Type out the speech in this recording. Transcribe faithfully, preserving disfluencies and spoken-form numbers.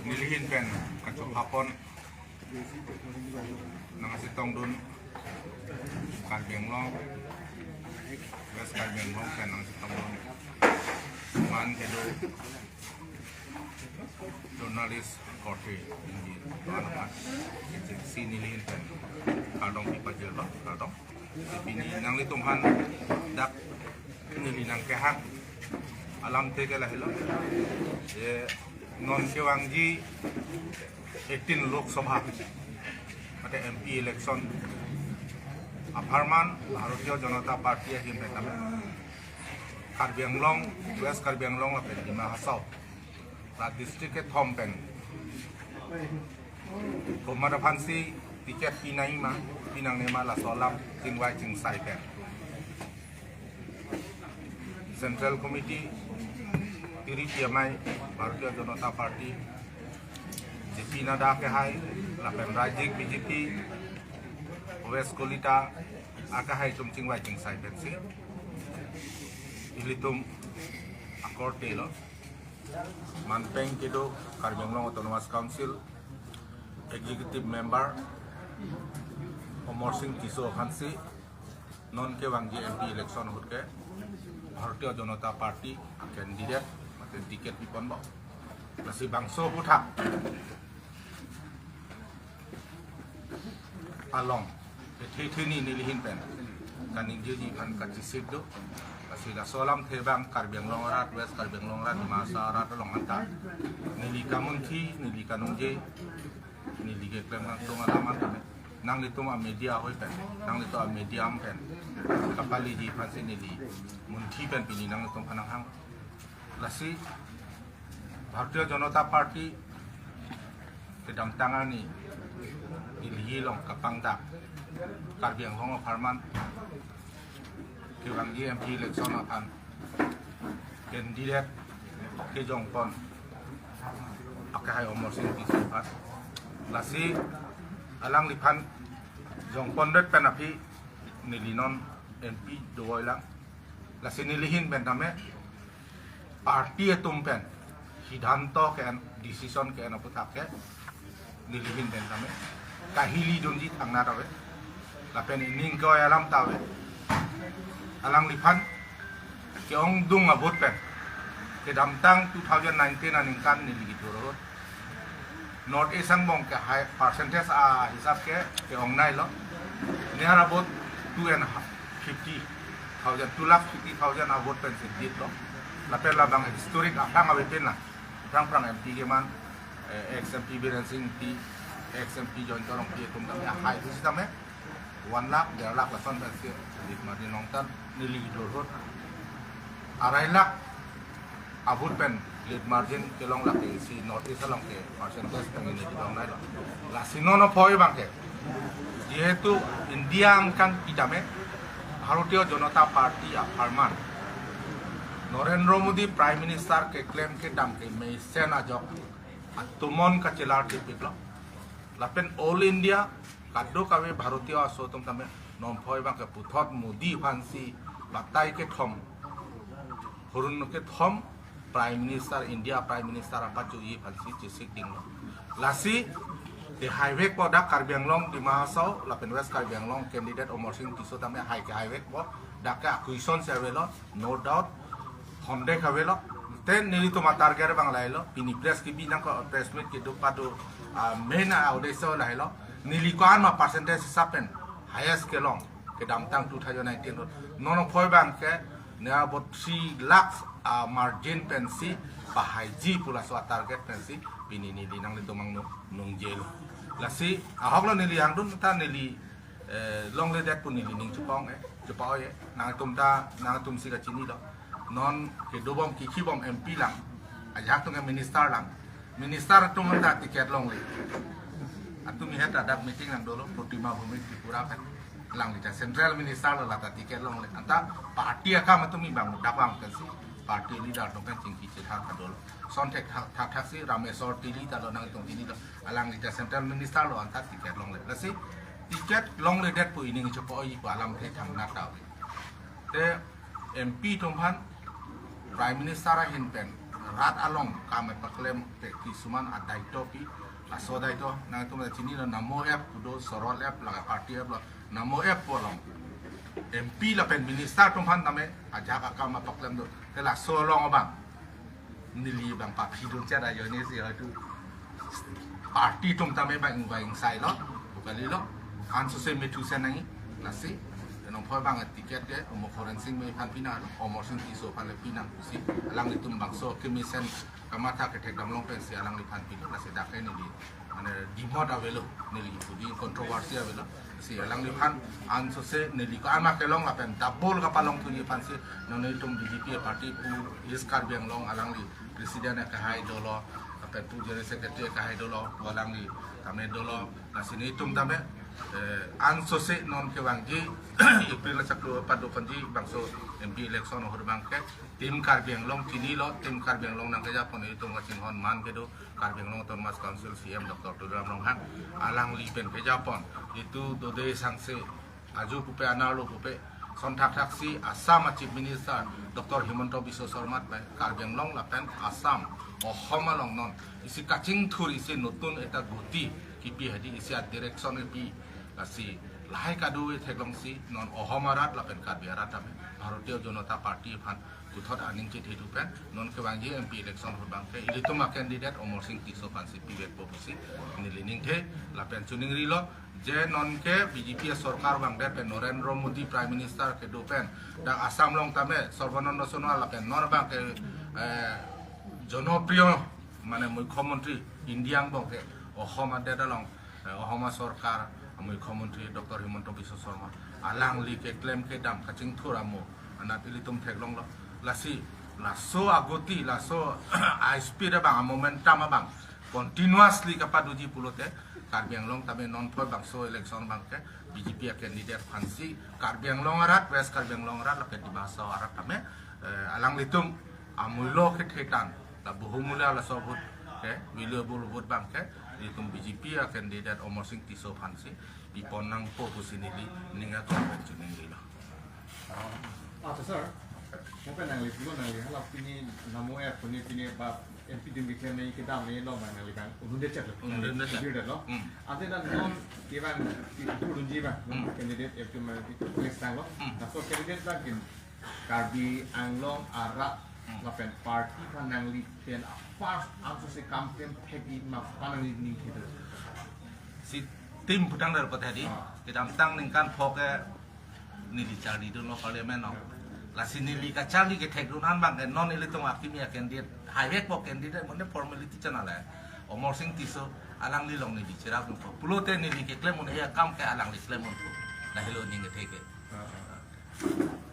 Nelihin pen kachokpon nangchetongdun, Karbi Anglong, West Karbi Anglong pen nangchetongdun, man kedo journalist korte ingjir, doan aphan, si nelihin pen kardom pipajirlo, kardom. Pini nanglitum aphan dak neli nangkehang alamthe ke lahelo. Je non kevangji eighteen Lok Sabha mate M P election apharman Bharatiya Janata Party ahin pen tame Karbi Anglong, West Karbi Anglong lapen Dima Hasao la district kethom pen komat aphansi ticket pinangji ma, pinangne ma, laso alam chingvai chingsai pen Central Committee, tiri P M I, Bharatiya Janata Party, J P Nadda akehai, lapen Rajyik B J P, West Kolita akehai atum chingvai chingsai pensi ilitum akorte lo. Manpeng kedo Karbi Anglong Autonomous Council Executive Member Amarsing Tisso aphansi non kevangji M P election ahut ke Bharatiya Janata Party candidate mate ticket piponbom. Lasi bangso aphuthak along, ethe theni nelihin pen kaningjeji aphan kachesik do. Lasi laso alamthe abang Karbi Anglong arat, West Karbi Anglong arat, Dima Hasao arat along anta neli kamunthi, neli kaningje, neli keklem kangtung alam anta nanglitum amedia ahoi pen, nanglitum amedia pen kapaliji aphansi neli munthi pen pini nanglitum aphan nanghang. Lasi Bharatiya Janata Party kedamtang arni Delhi along kapangdak Karbi Anglong apharman kevangji M P election aphan candidate kejongpon akehai Amarsing Tisso aphan. Lasi alangliphan jongpondet pen aphi neli non M P dovoi lang. Lasi nelihin pen tame party atum pen siddhanto ke-en, decision ke-en aphuthak ke nelihin pen tame kahili dunji thangnat ave. Lapen ining koi alam ta ave. Alangliphan ke-ongdung a-vote pen kedamtang two thousand nineteen aningkan neli kithur ahut North East angbong ke high percentage ahisap ke ke-ongnailo. Near about two and fifty thousand, two lakh fifty thousand a-vote pensi jitlo. Lapen labang historic aphrang avepin lang. Aphrang phrang M P keman, eh, ex M P Biren Singh Ingti, ex M P Jayanta Rongpi atum tame ahai pusitame one lakh, der lakh lason pensi lead margin along tan neli kithur ahut arai lakh a-vote pen lead margin kelong lake isi North East along ke percentage pen neli kidong nailo. Lasi non aphoi abang ke, jehetu India angkang kitame Bharatiya Janata Party apharman Narendra Modi Prime Minister keklem kedam kemesen ajok atomon kachelar tipiklo. Lapen All India kadokave Bharatiya aso atum tame non aphoi abang ke puthot Modi aphansi batai kethom hurun kethom Prime Minister, India Prime Minister apachoji aphansi chesik dinglo. Lasi te haivekpo dak Karbi Anglong, Dima Hasao lapen West Karbi Anglong candidate Amarsing Tisso tame hai ke haivekpo, dak ke a-question si avelo, no doubt, honde kavelo. Te nelitum a-target abang lahelo, pini press kebi nangkok, press meet kedo pado, ah, main a-uddesho lahelo. Neli ko-an ma percentage hisap pen highest kelong kedamtang two thousand nineteen ahut. Non aphoi abang ke near about three lakhs a-margin pensi pahaiji pu laso a-target pensi pini neli nanglitum angno nungjelo. Lasi ahoklo neli hangdun ta neli, eh, longledet pu neli ning chepa-ong, eh, chepa-oi, eh. Nangtum ta, nangtumsi kachinilo. Non kedobom kikhibom M P lang, ajahak atum ke minister lang. Minister atum anta ticket longle. Atumi het adak meeting nangdolo, Protima Bhumik Tripura pen. Alangli ta central minister lo, lata ticket longle. Anta party akam atumi bang dak bang pensi party leader atum pen chingki chethan kadolo. Son thek thak thak si Rameswar Teron ta lo, nangtum chinilo. Alangli ta central minister lo, anta ticket longle. Lasi ticket longledet pu ining chepa-oi pu alamthe thangnat ta ave. Te M P atum aphan Prime Minister ahin pen Rat along kam paklem te kisuman adaito pi, laso adaito nangtum chinilo, Namo app pu do, Sorol app, laga party app lo, Namo app pu along M P lapen minister atum aphan tame ajahak akam paklem do. Te laso along abang neli bang paphi dun chara joni si haitu party atum tame bang bang sai lo, bukan lo, ansose methu sen nangji, lasi nongphoi bang ticket ke Omkar Sing Bey aphan pinang, Amarsing Tisso aphan le pinang pusi, alanglitum bangso kemesen kamatha kethek damlong pensi alangliphan pilo, lasi dak ke neli mane dimot avelo, neli pudi controversy avelo, si alangliphan ansose neli ko ama kelong lapen double kapalong thuji aphansi, non itum B J P party pu East Karbi Anglong alangli president akehai dolo, lapen pu general secretary akehai dolo, pu alangli tame dolo, lasi nelitum tame, eh, ansose non kevangji April achaklo pado kanji bangso M P election ahut abang ke Team Karbi Anglong chinilo, Team Karbi Anglong nangkejapon itum kachinghon man kedo, Karbi Anglong Autonomous Council C E M Doctor Tuliram Ronghang, alangli pen kejapon, itum dode sangse, aju pupe, anerlo pupe, son thakthaksi Assam a Chief Minister Doctor Himanta Biswa Sarma pen Karbi Anglong lapen Assam, Ohom along non isi kachingthur, isi notun ekta goti kipi hadi, isi a direction kipi, lasi lahai kadokave theklongsi non Ohom arat lapen Karbi arat tame Bharatiya Janata Party aphan puthot aning chethe thu pen non kevangji M P election ahut abang ke ilitum a candidate Amarsing Tisso aphansi pivekpo pusi neli ningthe lapen chiningrilo, je non ke B J P sorkar vangdet pen Narendra Modi Prime Minister kedo pen dak Assam along tame Sarbananda Sonowal lapen non abang ke, eh, jonopriyo mane Mukhyamantri India angbong ke Ohom adet along, eh, Ohom asorkar Mukhyamantri Doctor Himanta Biswa Sarma, alangli keklem kedam kachingthur amo anat ilitum theklonglo. Lasi laso agoti, laso a speed abang, a momentum abang continuously kapadoji pulote Karbi Anglong tame nonphoi bangso election abang ke B J P a candidate aphansi, Karbi Anglong arat, West Karbi Anglong arat lapen Dima Hasao arat tame, eh, alanglitum amullo kethe tang, la bahumulya laso vote ke, valuable vote abang ke itum B J P a candidate Amarsing Tisso aphansi pipon nangpo pusi neli ning atum pen chiningrilo. Acha sir, mo pen nangli pulo, nangli hala pini Namo app pini pini ba M P adim keklem nangji kedam nangji lo, bang nangli bang un'unde chet lo. Un'unde chet. Un'unde chet lo. Hmm. Ante na non kevang pi turunji bang, non Hmm. candidate F T man pi tulis tanglo. Hmm. Laso candidate bang kin Karbi Anglong arat Hmm. lapen party aphan nangli pen first ansose kam klem thekji ma pu nangli ningthe do? Si team putang dar patadi, Ah. kedamtang ningkan phok ke neli charlidunlo parliament along. Lasi neli kacharli kethekdun an abang ke non ilitum akimi a candidate haivekpo, candidate mane formality channel hai. Amarsing Tisso, alangli along neli cherapdunpo. Pulote neli keklem un-e akam ke alangli klem unpo. Lahelo ning kethe ke. Ah, ah.